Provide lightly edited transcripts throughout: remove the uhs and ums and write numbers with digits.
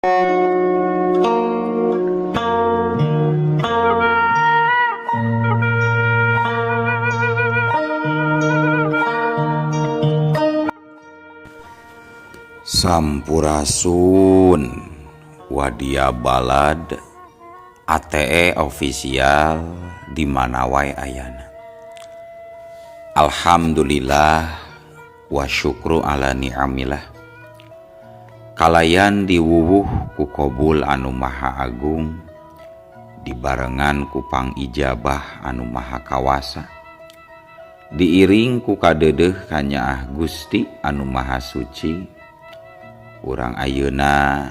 Sampurasun Wadia Balad ATE official di mana wae ayana. Alhamdulillah wa syukru ala ni'amillah. Kalayan diwuwuh ku kobul anu maha agung, dibarengan ku pangijabah anu maha kawasa, diiring ku kadeudeuh kanyaah Gusti anu maha suci. Urang ayeuna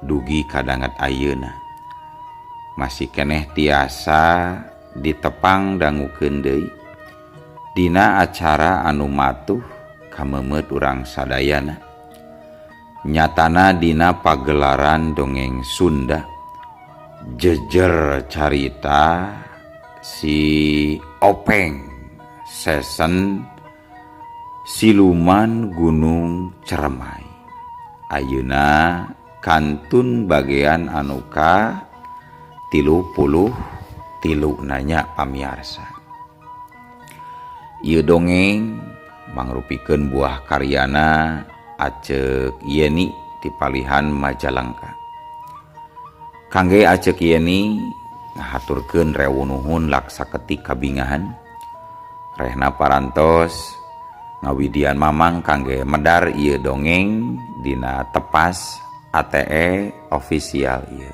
dugi kadanget ayeuna masih keneh tiasa ditepang dangukeun deui dina acara anu matuh kameumeut urang sadayana, nyatana dina pagelaran dongeng Sunda jejer carita si Openg sesen siluman Gunung Ceremai. Ayeuna kantun bagian anu ka 33 nanya pamiarsa. Ieu dongeng mangrupikeun buah karyana Acek Yeni ti palihan Majalengka. Kangge Acek Yeni ngahaturkeun rewu nuhun laksa ketik kabingahan. Rehna parantos ngawidian mamang kangge medar ieu dongeng dina tepas ATE official ieu.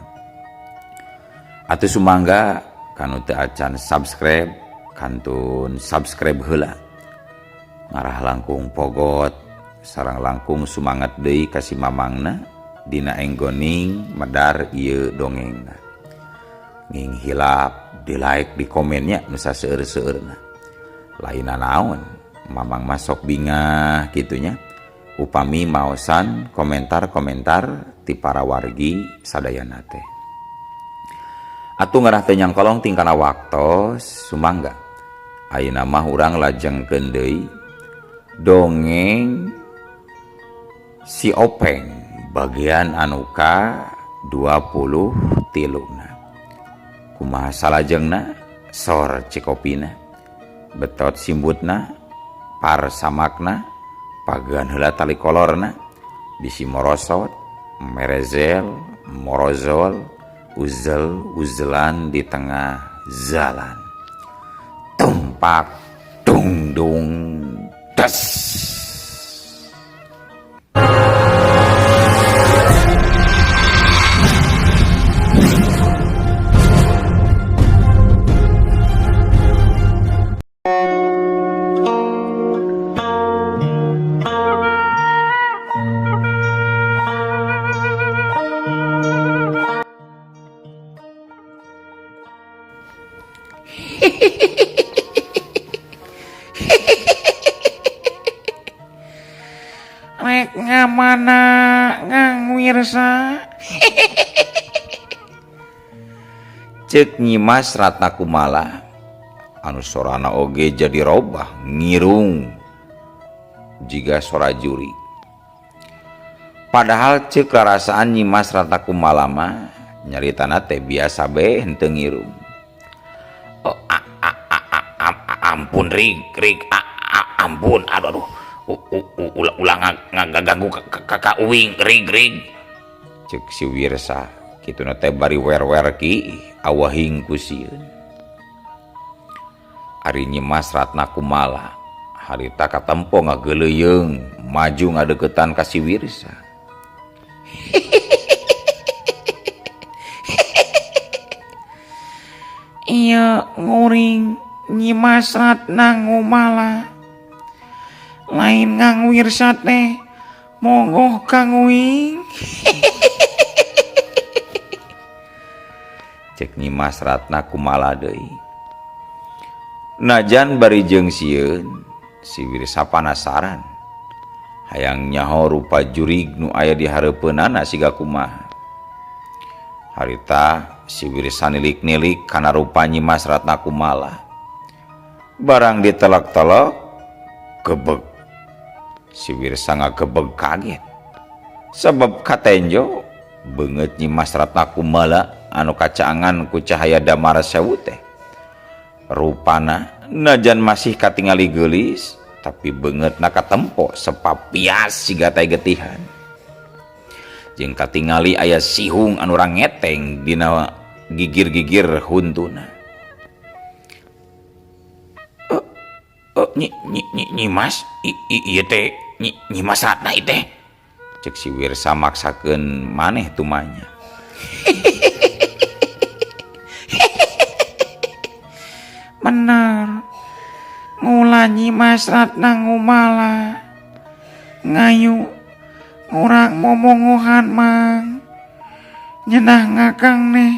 Atuh sumangga kanu teu acan subscribe kantun subscribe heula. Ngarah langkung pogot sareng langkung sumanget deui ka si mamangna dina enggoning medar ieu dongengna. Nging hilap di like di komennya nu saseueur-seueurna. Lainna naon mamang masok bingah gitunya upami maosan komentar-komentar ti para wargi sadayana teh. Atuh ngarah teh nyangkolong tingkana waktos sumangga. Ayeuna mah urang lajengkeun deui dongeng si Openg bagian anu ka 23 na. Kumaha salajengna sor cikopina betot simbutna par samakna pagan heula tali kolorna bisi morosot merezel morozol uzel uzelan di tengah jalan tumpak dungdung des. Rek ngamana Kang Wirsa? Cek Nyimas Ratna Kumala anu sorana oge jadi robah ngirung jiga sora juri. Padahal cek rarasaan Nyimas Ratna Kumala mah nyaritana teh biasa be henteu ngirung. Oh, ampun rig rig ampun aduh aduh ulah ngaganggu kakak uing rig rig. Cek si Wirsa kituna teh bari wer-wer ki awahing ku sieun. Ari Nyimas Ratna Kumala harita katempo ngageuleuyeung maju ngadeukeutan ka si Wirsa. Ieu nguring Nyimas Ratna Kumala lain Kang Wirsa teh mogoh Kang Uing. Cek Nyimas Ratna Kumala deui. Najan bari jeung sieun si Wirsa panasaran hayang nyaho rupa jurig nu aya di hareupeunana siga kumaha. Harita si Wirsa nilik-nilik kana rupa Nyimas Ratna Kumala. Barang ditelek-telek gebeg. Si Wirsa ngagebeg kaget. Sebab katenjo Beungeut Nyi Mas Ratna Kumala anu kacaangan ku cahaya damar sewu teh. Rupana najan masih katingali geulis tapi beungeutna katempo sepapias siga tai getihan. Jeung katingali aya sihung anu rangeteng dina gigir-gigir huntuna. Nyi nyi nyi Nyi Mas, ieu teh Nyi Nyi Mas Ratna ieu teh. Cek si Wirsa maksakeun maneh tumanya. Bener. Ngula Nyi Mas Ratna ngumala. Ngayu ngurang momongohan mang. Nyenah ngakang neh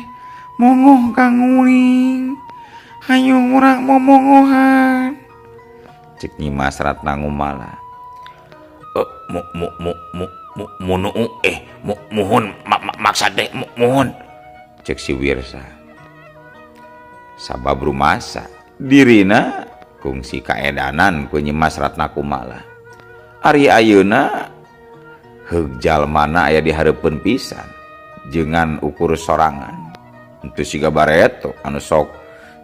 mongoh kanguring. Hayu ngurang momongohan. Cek Nyi Mas Ratna ngumala. Mu mu mu mu mu munu mu muhun maksa teh muhun. Cek si Wirsa. Sabab rumasa dirina kungsi kaedanan ku Nyi Mas Ratna Kumala. Ari ayeuna heug jalmana aya di hareupeun pisan jengan ukur sorangan. Henteu siga bareto anu sok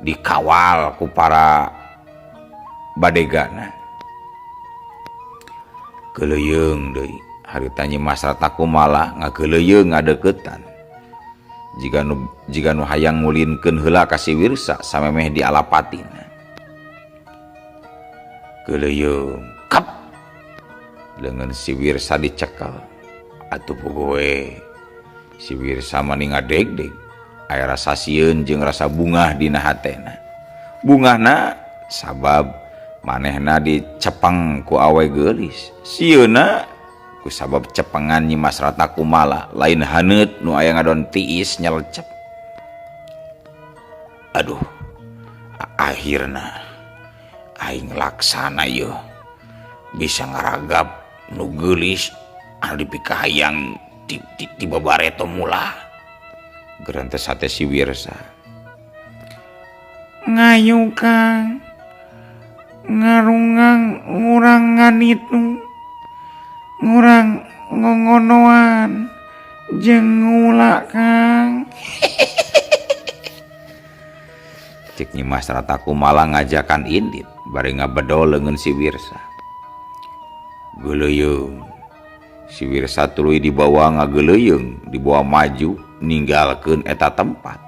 dikawal ku para badegana. Geuleuyeung deui harita Nyi Mas Ratna Kumala ngageuleuyeung ngadeuketan. Jiga nu hayang ngulinkeun heula ka si Wirsa samemeh dialapatina. Geuleuyeung kap leungeun si Wirsa dicekel. Atuh puguh we si Wirsa mani ngadegdeg aya rasa sieun jeung rasa bungah dina hatena. Bungahna sabab manehna dicepeng ku awe geulis. Sieunna ku sabab cepengan Nyi Mas Ratna Kumala lain haneut nu aya ngadon tiis nyelecep. Aduh, akhirna aing laksana yeuh bisa ngaragap nu geulis anu dipikahayang ti babareto mula. Gerentes hate si Wirsa. Ngayu Kang ngarungang ngurangan itu ngurang ngongonoan jeung ngula Kang. Cek Nyi Mas Ratna Kumala ngajakan indit bari ngabedol leungeun si Wirsa. Geuleuyeung si Wirsa tuluy dibawa ngageuleuyeung dibawa maju ninggalkeun eta tempat.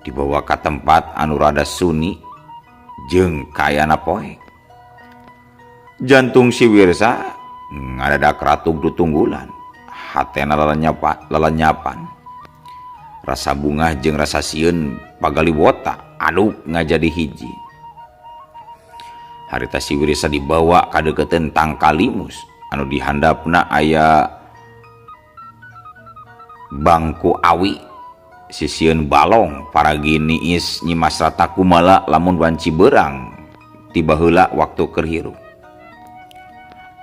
Dibawa ka tempat anu rada suni jeung kaayana poek. Jantung si Wirsa ngadadak ratug tutunggulan, hatena lalenyapan. Rasa bungah jeung rasa sieun pagaliwota aduk ngajadi hiji. Harita si Wirsa dibawa ka deukeuteuan tangkal limus anu dihandapna aya bangku awi sisieun balong paragi niis Nyi Mas Ratna Kumala lamun wanci beurang tiba heula waktu keur hirup.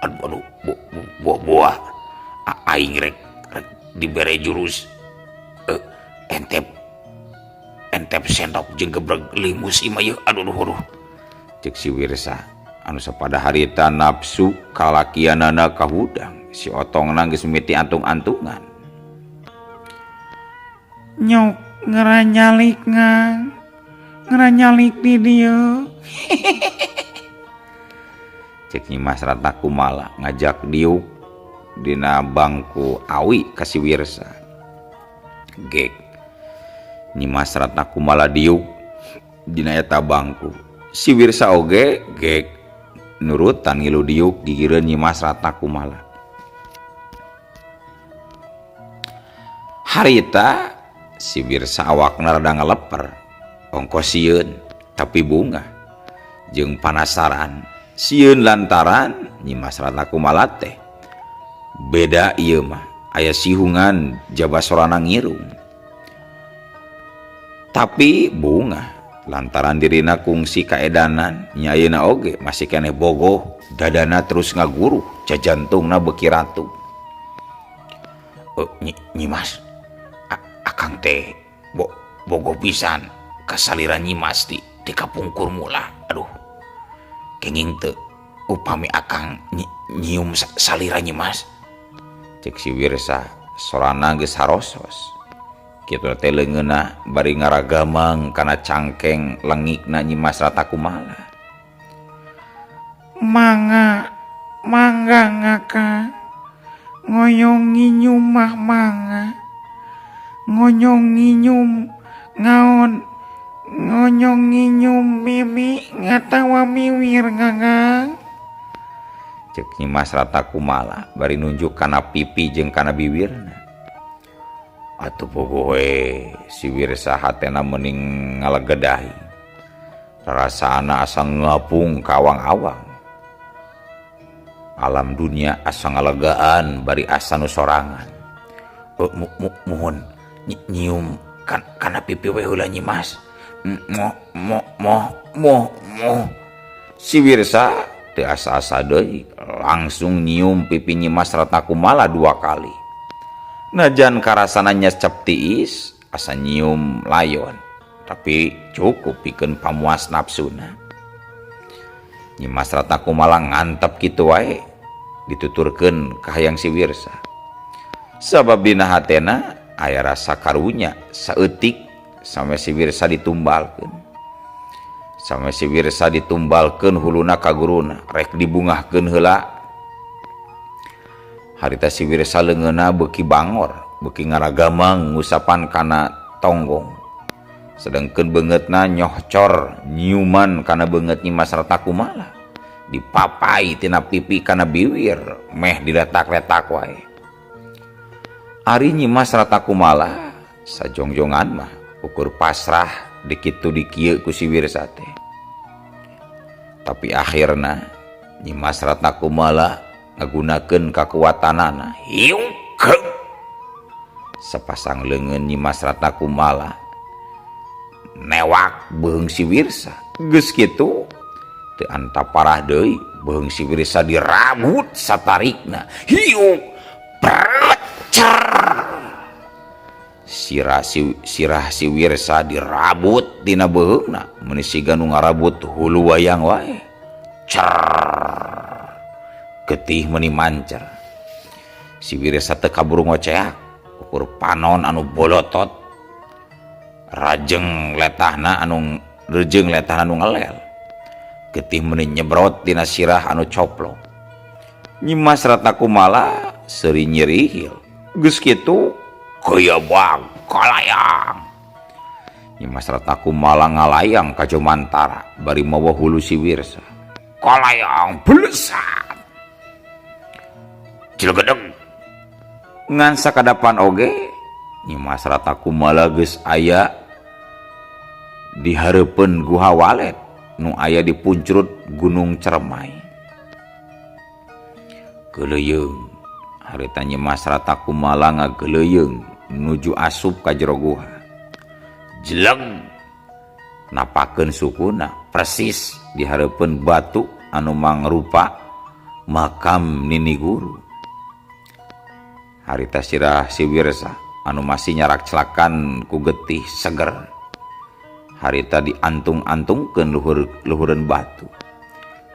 Aduh, aduh, bu, bu, bu, buah. Aing rek dibere jurus entep sendok jeung gebreg limus imah yeuh. Aduh, aduh, aduh. Cek si Wirsa anu sapada harita nafsu kalakianana kahudang si otongna geus mimiti antung-antungan. Nyok ngeranyalik ngang ngeranyalik di dieu. Cek Nyi Mas Ratna Kumala ngajak diuk dina bangku awi ka si Wirsa. Gek Nyi Mas Ratna Kumala diuk dina eta bangku. Si Wirsa oge gek nurutan ngilu diuk gigireun Nyi Mas Ratna Kumala. Harita si Wirsa awakna rada ngaleper, ongko sieun tapi bungah jeung panasaran. Sieun lantaran Nyi Mas Ratna Kumala teh beda ieu mah aya sihungan jaba sorana ngirung. Tapi bungah lantaran dirina kungsi kaedanan nya ayeuna oge masih keneh bogoh, dadana terus ngaguruh, jajantungna beuki ratu. Nyi Mas, akang teh bogoh pisan kasalira Nyi Mas di kapungkur mula. Aduh, kenging teu upami akang nyium salira Nyi Mas. Cek si Wirsa Sorana geus harosos. Kitu teh leungeunna bari ngaragamang kana cangkeng lengikna Nyi Mas Ratakumala. Mangga, mangga ngakang. Ngoyong nginyum mah mangga. Ngonyong nginyum ngaon. Ngonyong nginyum mimi ngatawa miwir ngangang. Cek Nyi Mas Ratakumala bari nunjuk kana pipi jeung kana biwirna. Atuh puguh we si Wirsa hatena meuning ngalegedahi. Rarasana asa ngapung ka awang-awang. Alam dunia asa ngalegaan bari asa nu sorangan. Muhun nyium kana pipi we heula Nyi Mas. Mo mo mo mo mo. Si Wirsa teu asa-asa deui langsung nyium pipi Nyi Mas Ratakumala 2 kali. Najan karasana nyecep tiis asa nyium layon, tapi cukup pikeun pamuas nafsuna. Nyi Mas Ratakumala ngantep kitu wae dituturkeun ka hayang si Wirsa. Sabab dina hatena aya rasa karunya saeutik sampe si Wirsa ditumbalkeun. Sampe si Wirsa ditumbalkeun huluna ka guruna, rek dibungahkeun heula. Harita si Wirsa leungeunna beuki bangor, beuki ngaragamang ngusapan kana tonggong. Sedengkeun beungeutna nyohcor nyiuman kana beungeut Nyi Mas Ratakumala. Dipapai tina pipi kana biwir, meh diletak-letak wae. Ari Nyi Mas Ratakumala sajongjongan mah ukur pasrah dikitu dikieu ku si Wirsa teh. Tapi akhirna Nyi Mas Ratakumala ngagunakeun kakuatanana. Hiungkeung. Sepasang leungeun Nyi Mas Ratakumala newak beuheung si Wirsa. Geus kitu teu anta parah deui, beuheung si Wirsa dirabut satarikna. Hiung precer. Sirah si Wirsa dirabut tina beuheungna, meuni siga nu ngarabut hulu wayang wae. Cer. Getih meuni mancer. Si Wirsa teu kaburu ngoceak, ukur panon anu bolotot. Rajeng letahna anu rejeng letahna anu ngelel. Getih meuni nyebrot tina sirah anu coplok. Nyi Mas Ratakumala seuri nyerihil. Geus kitu geuyeubang kalayang. Nyi Mas Ratakumala ngalayang ka Jomantara bari mawa hulu si Wirsa. Kalayang blesat. Cilegedeg. Ngan sakadapan oge Nyi Mas Ratakumala geus aya di hareupeun Guha Walet nu aya di puncrut Gunung Ceremai. Geuleuyeung harita Nyi Mas Ratakumala ngageuleuyeung nuju asup ka jero guha. Jeleg napakeun sukuna persis di hareupeun batu anu mangrupa makam Nini Guru. Harita sirah si Wirsa anu masih nyarak celakan ku getih seger. Harita diantung-antungkeun luhureun batu.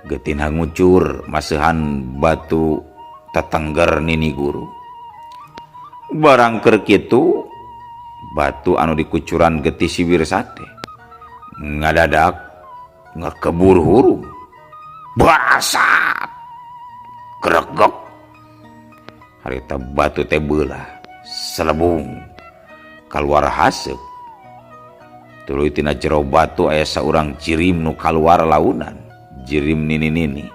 Getihna ngucur maseuhan batu tetengger Nini Guru. Barang keur kitu batu anu dikucuran getih si Wirsa teh ngadadak ngakebur hurung. Barasat. Gregek. Harita batu teh beulah selebung kaluar haseup. Tuluy tina jero batu aya saurang jirim nu kaluar launan, jirim nini-nini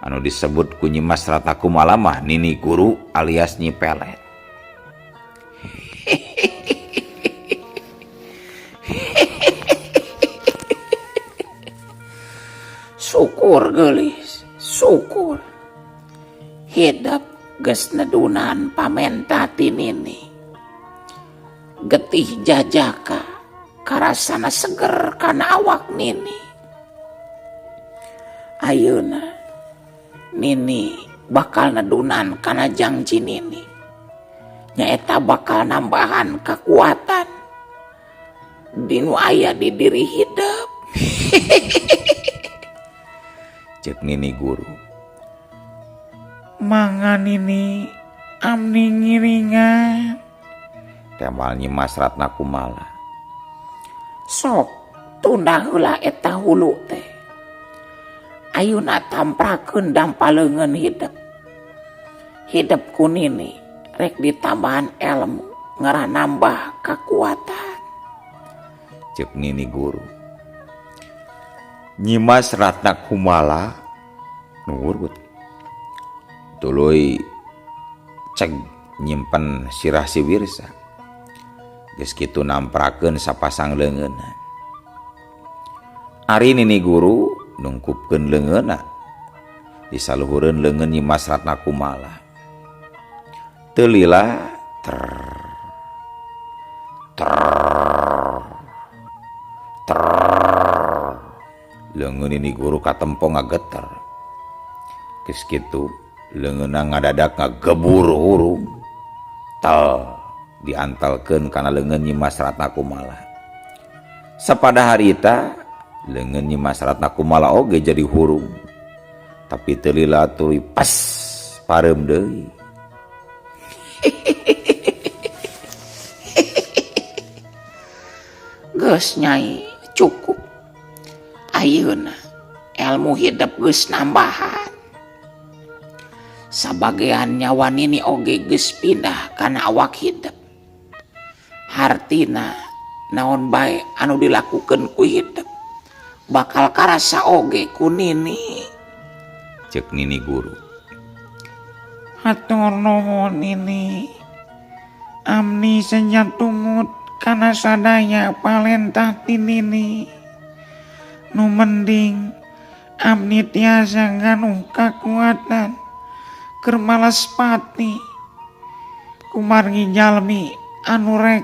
anu disebut ku Nyi Mas Ratakumala mah Nini Guru alias Nyi Pelet. Syukur geulis, syukur. Hidep geus nedunan pamenta ti Nini. Getih jajaka karasana seger kana awak Nini. Ayeuna Nini bakal nedunan kana jangji Nini. Nyaeta bakal nambahan kekuatan dinu aya di diri hidep. Cek Nini Guru. Mangga Nini Abdi ngiringan. Temal Nyi Mas Ratna Kumala. Sok tunda heula eta hulu teh. Ayeuna tamprakeun dampaleungeun hidep. Hidep ku nini rek ditambahan elmu ngarah nambah kakuatan. Ceuk Nini Guru. Nyi Mas Ratna Kumala nurut. Tuluy ceg nyimpen sirah si Wirsa. Geus kitu namprakeun sapasang leungeunna. Ari Nini Guru nungkupkeun leungeunna disaluhureun leungeun Nyi Mas Ratna Kumala. Teu lila ter ter ter leungeun Nini Guru katempo ngageter. Geus kitu leungeunna ngadadak ngagebur hurung tel diantalkeun kana leungeun Nyi Mas Ratna Kumala. Sapada harita leungeun Nyi Mas Ratna Kumala oge jadi hurung, tapi teu lila tuluy pas pareum deui. Geus Nyai cukup. Ayeuna elmu hidep geus nambahan. Sabagean nyawa nini oge geus pindah kana awak hidep. Hartina naon bae anu dilakukeun ku hidep bakal karasa oge ku nini. Ceuk Nini Guru. Hatur nuhun nini. Abdi senja tumut kana sadaya palentah ti nini. Nu mending abdi tiasa ganuh kakuatan keur malas pati kumargi jalmi anu rek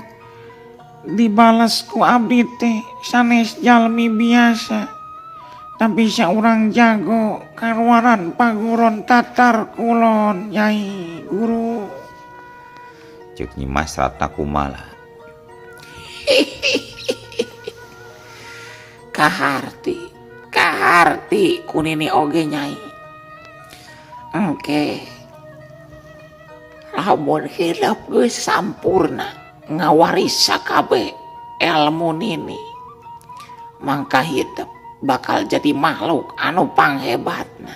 dibales ku abdi teh sanes jalmi biasa tapi saurang jago karuaran paguron Tatar Kulon Nyai Guru. Ceuk Nyi Mas Ratna Kumala. Kaharti, kaharti ku nini oge Nyai. Engke lamun hidep geus sampurna ngawaris sakabeh elmu nini, mangka hidep bakal jadi makhluk anu panghebatna.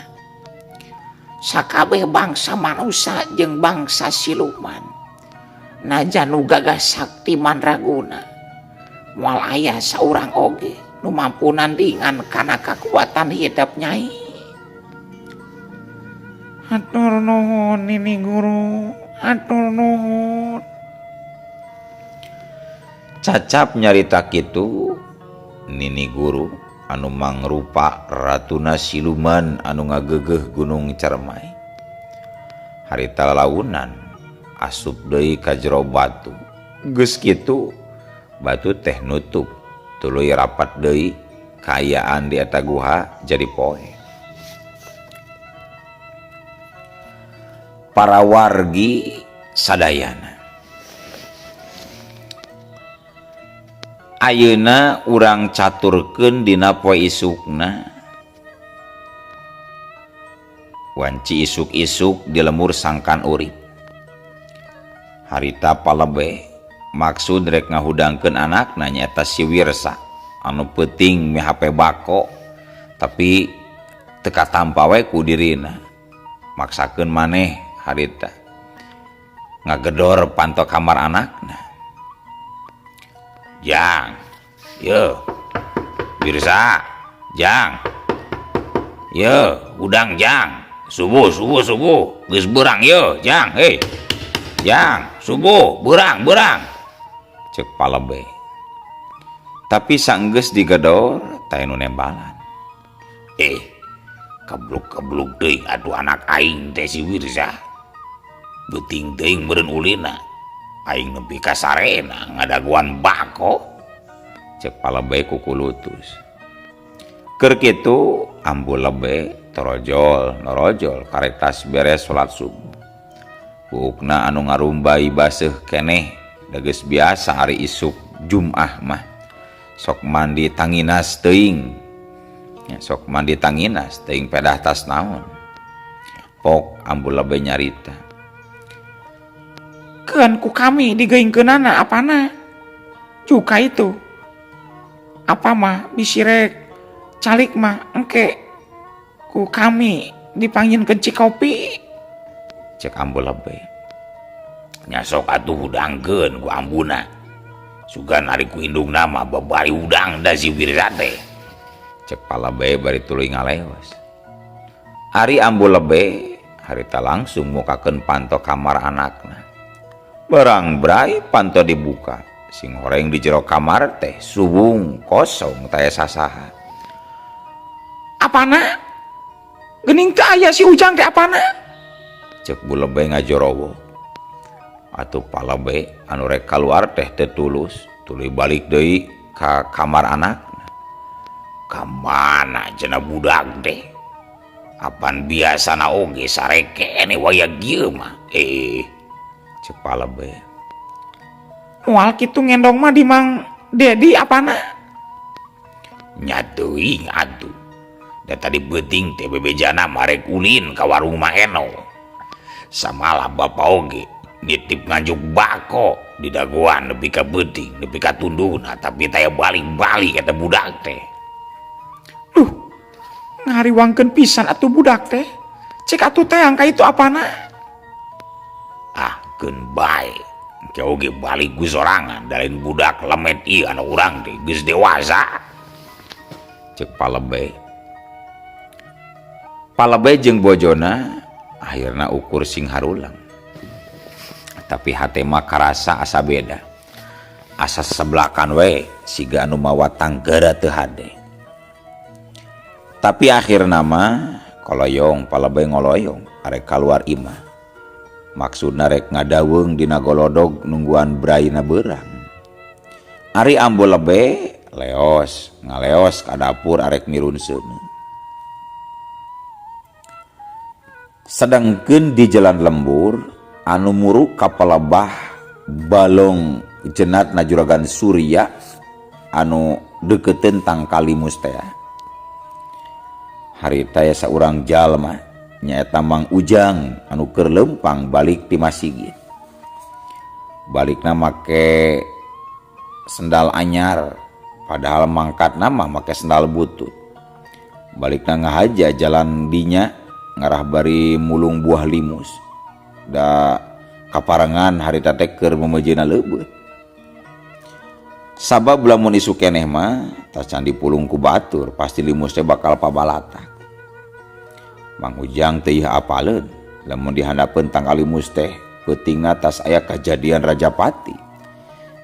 Sakabeh bangsa manusia jeung bangsa siluman najan nu gagah sakti mandraguna moal aya saurang oge nu mampu nandingan kana kakuatan hidep Nyai. Hatur nuhun Nini Guru, hatur nuhun. Cacap nyarita kitu Nini Guru anu mangrupa ratuna siluman anu ngagegeh Gunung Cermai. Harita lalaunan asup deui ka jero batu. Geus kitu batu teh nutup tuluy rapat deui kaayaan di eta guha jadi poe. Para wargi sadayana, ayeuna urang caturkeun dina poe isukna. Wanci isuk-isuk di lemur sangkan urip. Harita palebe maksud rek ngahudangkeun anakna nyaeta si Wirsa anu peuting mihape bako tapi teu katampa we ku dirina. Maksakeun maneh harita ngagedor panto kamar anakna. Jang, yo, Wirsa, jang, yo, udang jang, subuh, subuh, subuh, geus beurang yo, jang, hei, jang, subuh, beurang, beurang, ceuk palebe. Tapi sanggeus digedor, teh nu nembalan. Kebluk-kebluk deui atuh anak aing teh si Wirsa. Beuting teuing meureun ulina. Aing nepi ka sarena ngadaguan bako. Ceuk palebe kukulutus. Keur kitu ambu lebe torojol norojol karetas beres salat subuh. Buukna anu ngarumbai baseuh keneh da geus biasa ari isuk Jumaah mah. Sok mandi tanginas teuing. Ya, sok mandi tanginas teuing pedah tas naon. Pok ambu lebe nyarita. Keun ku kami digeingkeunana apana? Cuka itu. Apa mah bisi rek calik mah engke ku kami dipanggilkeun cikopi. Cek Ambu Lebe. Nya sok atuh hudangkeun ku ambuna. Sugan ari ku indungna mah babari hudang da si Wirsa teh. Cek Palebe bari tuluy ngaleos. Ari Ambu Lebe harita langsung mukakeun panto kamar anakna. Barang brai panto dibuka, sing horeng di jero kamar teh suwung kosong taya sasaha. Apana? Geuning teu aya si Ujang teh apana? Cek Bu Lebe ngajorowo. Atuh Palebe anu rek kaluar teh teu tulus, tuluy balik deui ka kamar anakna. Ka mana cenah budak teh? Apan biasana oge sareke ene waya kieu mah. Cek Palebe. Moal kitu ngendong mah di Mang Dedi apana? Nya teuing atuh. Da tadi beuting teh bebejana marek ulin ka warung Mang Eno. Samalah bapa oge nitip nganjuk bako di dagoan nepi ka beuting nepi ka tunduhna tapi taya balik-balik eta budak teh. Duh, ngariwangkeun pisan atuh budak teh. Cek atuh teh angka itu apana? Ah, keun bae. Engke oge balik ku sorangan da lain budak lemet ieu anu urang teh geus dewasa. Cek Palebe. Palebe jeung bojona akhirna ukur sing harulang. Tapi hate mah karasa asa beda. Asa sebelakan we siga anu mawa tanggara teu hade. Tapi akhirna mah koloyong Palebe ngoloyong arek kaluar imah. Maksudna rek ngadaweung dina golodog nungguan braina beurang. Ari Ambu Lebe leos ngaleos ka dapur arek mirun seuneu. Sedangkeun di jalan lembur anu muruk ka palebah balong jenat na juragan Surya anu deketeun tangkalimus teh. Harita ya saurang jalma nyaeta Mang Ujang anu keur leumpang balik ti masjid. Balikna make sendal anyar padahal mangkatna mah make sendal butut. Balikna ngahaja jalan dinya ngarah bari mulung buah limus. Da kaparengan harita teh keur memejeuna leubeut. Sabab lamun isuk keneh mah tacan dipulung ku batur pasti limus teh bakal pabalatak. Mang Ujang teh ieu apaleun lamun dihandapeun tangkal limus teh peutingna tas aya kajadian Rajapati.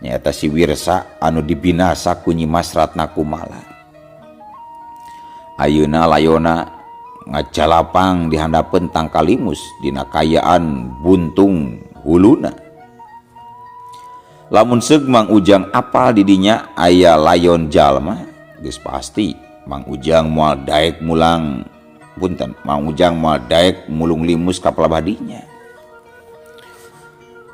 Nyaeta si Wirsa anu dibinasa ku Nyi Mas Ratna Kumala. Ayeuna layona ngajalapang dihandapeun tangkal limus dina kayaan buntung huluna. Lamun seug Mang Ujang apal di dinya aya layon jalma, geus pasti Mang Ujang moal daek mulang punten, Mang Ujang moal daek mulung limus ka palabadinya.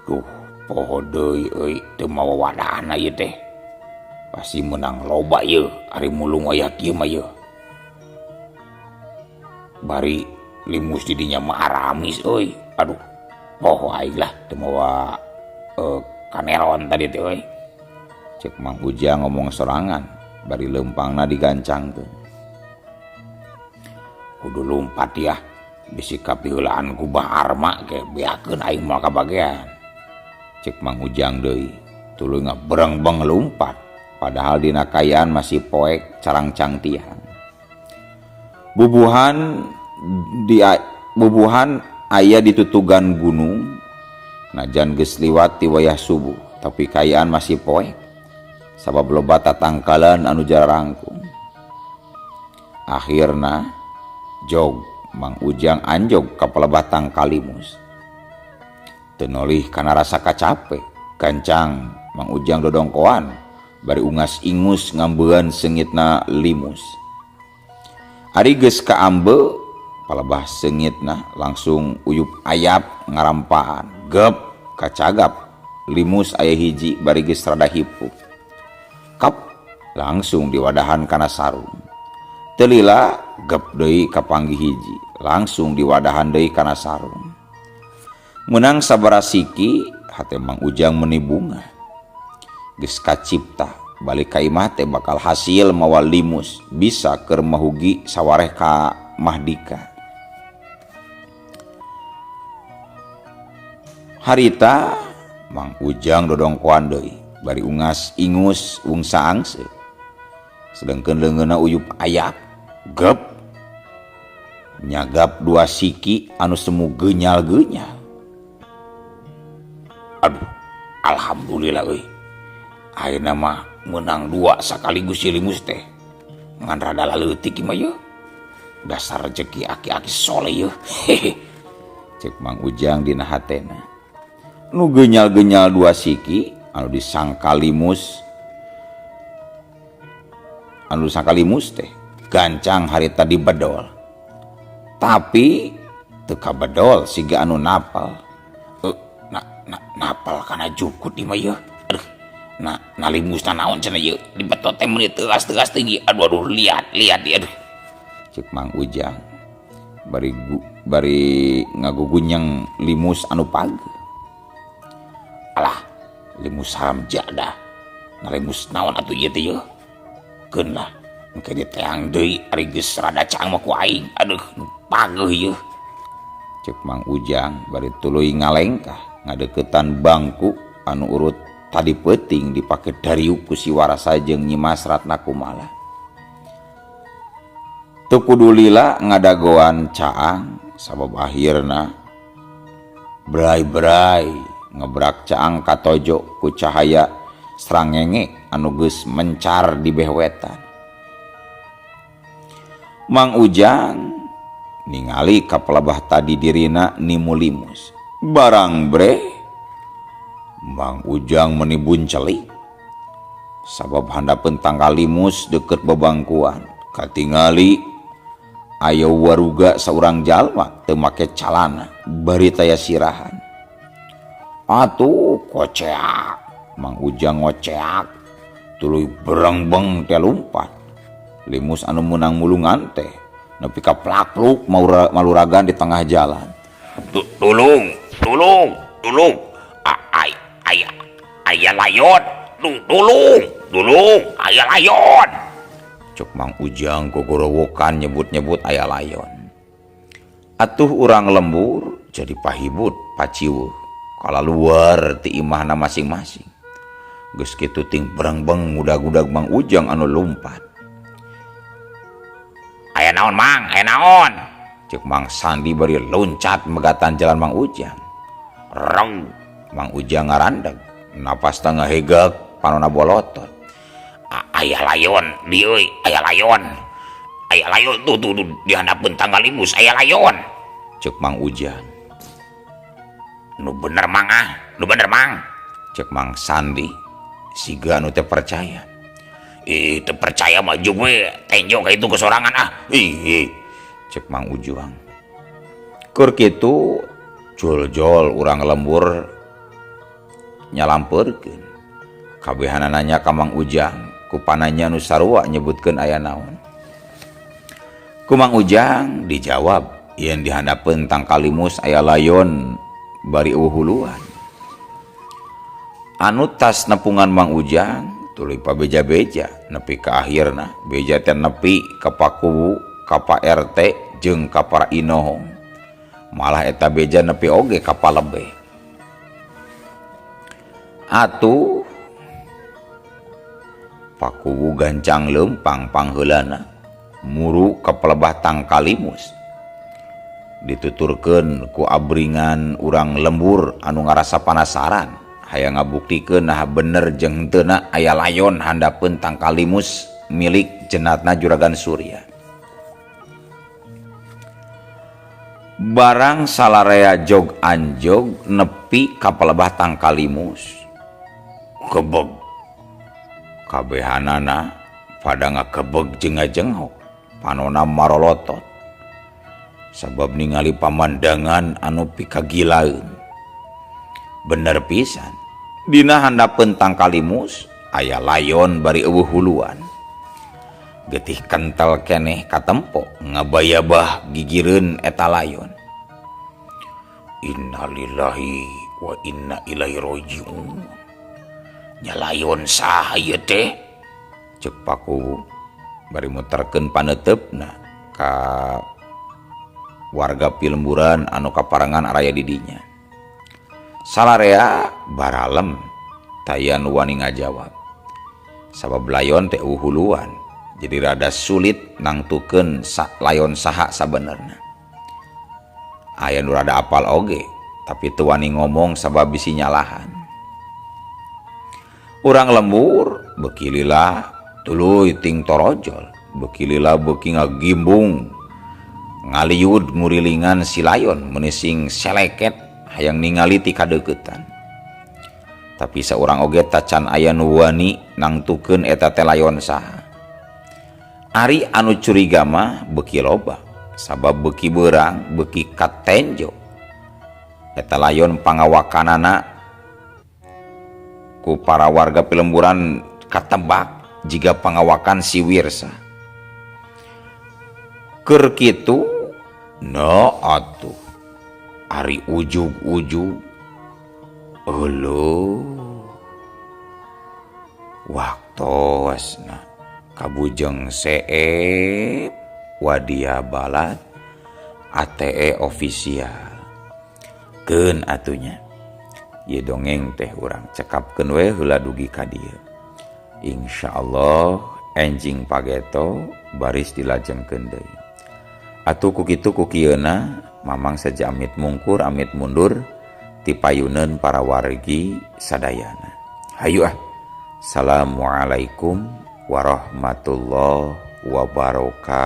Duh, poho deui euy teu mawa wadana ieu teh. Pasti meunang loba ieu ari mulung wayah kieu mah ieu. Bari limus di dinya mah aramis euy. Aduh, poho aing lah teu mawa kaneron tadi teh euy. Cek Mang Ujang ngomong sorangan bari leumpangna digancangkeun. Kudu lumpat ya bisi kapiheulaan ku Bah Arma ke beakeun aing moal kabagean. Cek Mang Ujang deui tuluy ngabreng-beng lumpat padahal dina kayaan masih poek carangcang tiang. Bubuhan bubuhan aya ditutugan gunung najan geus liwat ti wayah subuh tapi kayaan masih poek sabab loba tatangkalan anu jarangkung. Akhirna jog Mang Ujang anjog ka palebah tangkalimus. Teu nolih kana rasa kacape, gancang Mang Ujang dodongkoan bari ungas-ingus ngambean seungitna limus. Ari geus kaambe palebah seungitna langsung uyup ayap ngarampaan, gep kacagap limus aya hiji bari geus rada hipuh. Kap langsung diwadahan kana sarung. Teu lila gep deui kapanggih hiji, langsung diwadahan deui kana sarung. Meunang sabaraha siki Hate Mang Ujang meuni bunga. Geus kacipta balik ka imah teh bakal hasil mawa limus bisa keur mahugi sawareh ka Mahdika. Harita Mang Ujang dodongkoan deui bari ungas ingus ungsa angse. Sedengkeun leungeunna uyup ayak gep nyagap dua siki anu semu genyal-genyal. Aduh, alhamdulillah euy. Ayeuna mah meunang dua sakaligus si limus teh. Ngan rada laleutik mah yeuh. Dasar rejeki aki-aki soleh yeuh. Hehe. Cek Mang Ujang dina hatena. Nu genyal-genyal dua siki anu disangka limus teh gancang harita dibedol. Tapi teu kabedol siga anu napal. Napal kana jukut ieu mah yeuh. Aduh, na limusna naon cenah ieu dibetot teh meuni teuas-teuas tinggi. Aduh aduh lihat lihat aduh. Cek Mang Ujang bari ngagugunyeng limus anu pageuh. Alah, limus haram jadah. Na limus naon atuh ieu teh yeuh. Keun lah, engke diteang deui ari geus rada caang mah ku aing. Aduh, nu pageuh ieu. Cek Mang Ujang bari tuluy ngalengkah ngadeukeutan bangku anu urut tadi peuting dipake dariuk ku si Warasa jeung Nyi Mas Ratna Kumala. Teu kudu lila ngadagoan caang sabab akhirna berai-berai ngebrak caang katojo ku cahaya srangenge anu geus mencar di behwetan. Mang Ujang ningali ka pelebah tadi dirina nimu limus. Barang bre Mang Ujang meuni buncelik sabab handapeun tangkal limus deukeut bebangkuan. Katingali aya waruga saurang jalma teu make calana bari taya sirahan. Atuh koceak Mang Ujang ngoceak tuluy berengbeng teh lumpat. Limus anu meunang mulungan teh nepi ka plak-pluk maluragan di tengah jalan. Tulung, tulung, tulung. Aya layon. Tulung, tulung, aya layon. Cek Mang Ujang gogorowokan nyebut-nyebut aya layon. Atuh urang lembur jadi pahibut paciweuh. Kalaluar ti imahna masing-masing. Geus kitu ting berengbeng ngudag-ngudag Mang Ujang anu lumpat. Aya naon Mang? Aya naon? Cek Mang Sandi bari loncat megatan jalan Mang Ujang. Reng Mang Ujang ngarandeg, napas tengah hegek, panona bolotot. Aya layon di euy, aya layon. Aya layon tuh tuh, tuh di handapeun tanggal limus aya layon. Cek Mang Ujang. Nu bener Mang ah, nu bener Mang. Cek Mang Sandi siga anu teu percaya. Ih, teu percaya mah jeung we tenjo ka itu kesorangan ah. Ih, cek Mang Ujang. Keur kitu jol-jol urang lembur nyalampeurkeun. Kabehanana nanya ka Mang Ujang, ku pananya nu sarua nyebutkeun aya naon. Ku Mang Ujang dijawab yen di handapeun tangkal limus aya layon bari eueuh huluan. Anu tas nepungan Mang Ujang tuluy pabeja-beja nepi ka akhirna beja teh nepi ka Pakuwu, ka Pak RT jeung ka para inohong. Malah eta beja nepi oge ka palebeh. Atuh Pakuwu gancang leumpang pangheulana muru ka pelebah tangkal limus. Dituturkeun ku abringan urang lembur anu ngarasa panasaran hayang ngabuktikeun nah bener jeung henteu na aya layon handapeun tangkal limus milik jenatna Juragan Surya. Barang salarea jog anjog nepi ka pelebah tangkal limus. Kebeg kabehanana pada ngakebeg jeung ngajenghok panona marolotot. Sabab ningali pamandangan anu pikagilaeun. Bener pisan dina handapeun tangkal limus aya layon bari eueuh huluan. Getih kental keneh katempo ngabayabah gigireun eta layon. Innalillahi Wa inna ilaihi rajiun. Nya layon saha ieu teh? Ceuk Pakuwu bari muterkeun paneuteup ka warga pilemburan anu kaparengan araya di dinya. Salarea baralem taya nu wani ngajawab. Sabab layon teh uhuluan, jadi rada sulit nangtukeun layon saha sabenerna. Aya nu rada apal oge, tapi teu wani ngomong sabab bisi nyalahan. Urang lembur beuki lila tuluy ting torojol, beuki lila beuki ngagimbung, ngaliud ngurilingan si layon meuni sing seleket hayang ningali ti kadeuketan. Tapi saurang oge tacan aya nu wani nangtukeun eta teh layon saha. Ari anu curiga mah beuki loba, sabab beuki beurang beuki katenjo. Eta layon pangawakanana ku para warga pilemburan katebak jiga pangawakan si Wirsa. Keur kitu no atuh ari ujug-ujug euleuh waktosna kabujeng seep wadia balad ATE official keun atunya ieu dongeng teh urang cekapkeun we heula dugi ka dieu. Insyaallah enjing pageto baris dilajengkeun deui. Atuh ku kitu ku kieuna Mamang saja amit mungkur amit mundur ti payuneun para wargi sadayana. Hayu ah. Assalamualaikum warahmatullahi wabarakatuh.